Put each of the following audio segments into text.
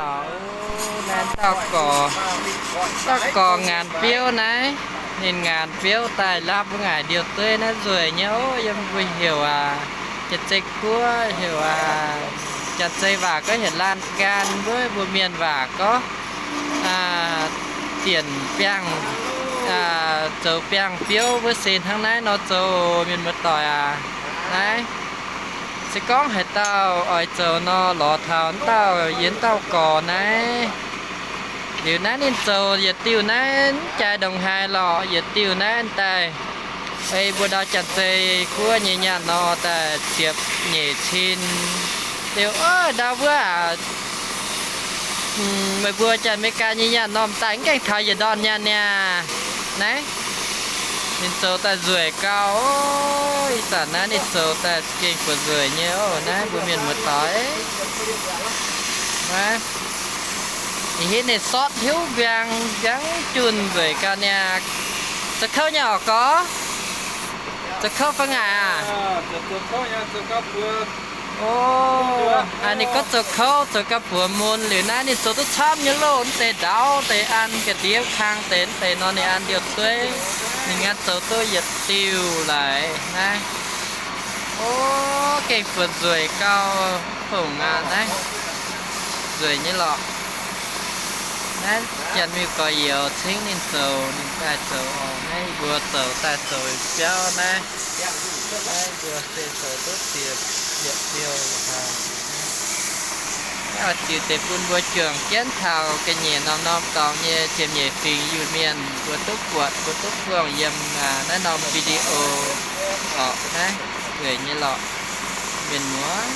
Naaiv dauh gorx, dauh gorx ngaanc biouv naaiv. Ninh ngaanc biouv daaih laapv wuov ngaaic ndiouh dueiv naaiv nzueic nyei oc. Yiem mbuo heuc aac, janx-zei kuov heuc aac, janx-zei waac gorngv heuc lan gan, mbuo, mbuo mienh waac gorngv dienc biangh, zoux biangh biouv wuov se hnangv naaiv nor zoux, mienh muoz-doic aac. Naaiv se gorngv haaix dauh oix zoux nor, lorz taux wuov dauh, yie wuov dauh gorx naaiv. Liuz naaiv ninh zoux yietc diuh naaiv mv jaaix ndongc haaix lorqc, yietc diuh naaiv daaih, ei mbuo ndau janx-zei kuov nyei nyaanh nor daaih ziepc nyeic cin. Liuz oix ndau wuov aac, meih mbuo janx-Meigaa nyei nyaanh norm daaih mv gaengh taux yietc ndorn nyaanh niaa. Naaiv ninh zoux daaih nzueic gau. Ih zanc naaiv ninh zoux daaih gengh fu'nzueic nyei oc. Naaiv mbuo mienh muoz-doic, ih hitv ninh sortv hiuv mbiang, mbiang junh nzueic gau niaa. Zoux kouv nyei oc gorx? Zoux kouv fai ngaaic aac? Ninh gorngv zoux kouv, zoux gau buoz mun. Liuz naaiv ninh zoux duqv camv nyei loh. Mv deix ndaauv deix an, ga'ndiev kang deix, mv deix nor ninh an ndiouh dueiv. Ninh ganh zoux duqv yietc diuh laaix naaiv. O, gengh fu'nzueic gau, fongc aac naaiv. Nzueic nyei lorqc. Naaiv janx-miuc gorx-youz cingv ninh zoux, ninh daaih zoux oc. Naaiv yie mbuo zoux daaih zoux biauv naaiv. Naaiv mbuo se zoux duqv ziepc yietc diuh. Naaiv oix ziux deix bun mbuo juangc jienv taux ga'nyiec norm-norm dorngx nyei ziepc nyeic fingx Iu-Mienh mbuo duqv buatc, mbuo duqv buangh yiem naaiv norm video orqc. Naaiv nzueic nyei lorqc, mienh muoz,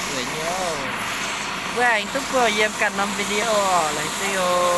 nzueic nyei oc. Mbuo aengx duqv buangh yiem ganh norm video orqc. Laengz zingh oc.